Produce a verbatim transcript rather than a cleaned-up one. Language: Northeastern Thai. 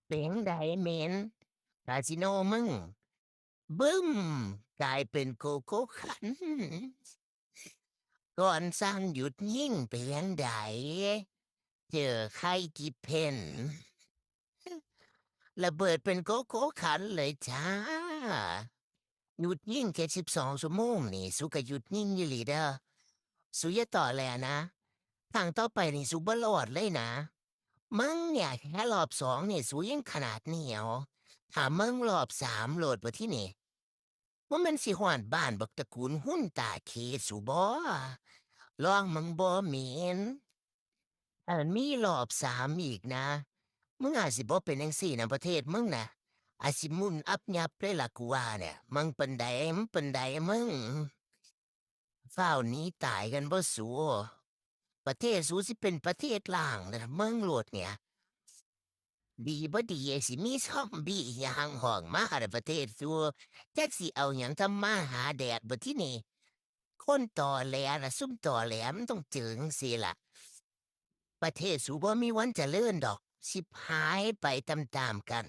เป็นไดเมนคาสิโนมึง บึ้ม กลายเป็นโกโก้คัน ก่อนสั่งหยุดยิงเป็นยังไง เจอใครกี่เพน ระเบิดเป็นโกโก้คันเลยจ้า หยุดยิงแค่สิบสองชั่วโมงนี่ สูก็หยุดยิงอยู่หลีเด้อ สูอย่าต่อแหลนะ ครั้งต่อไปนี่สูบ่รอดเลยนะ มึงเนี่ยแค่รอบสองนี่สูยังขนาดนี้เอา ถ้ามึงรอบสามโลดบ่ที่นี่ ว่ามันสิหอดบ้านบักตระกูลหุ้นตาเคสูบ่ ลองมึงบ่เมน อันมีรอบสามอีกนะ มึงอาจสิบ่เป็นจังซี่นะประเทศมึงนะ อาจสิมุ่นอับยับเลยล่ะกูว่าเนี่ย มึงเป็นใดมึงเป็นใดมึง ฟ้าวหนีตายกันบ่สู ประเทศสูสิเป็นประเทศล้างเลยมึงโลดเนี่ย ดีบ่ดีสิมีซอมบี้ย่างห้องมาในประเทศสู จักสิเอาหยังทำมาหาแดกบ่ที่นี่ คนตอแหลนะซุ่มตอแหลมันต้องเจอจังซี่ล่ะ ประเทศสูบ่มีวันเจริญดอก สิบหายไปตามๆกัน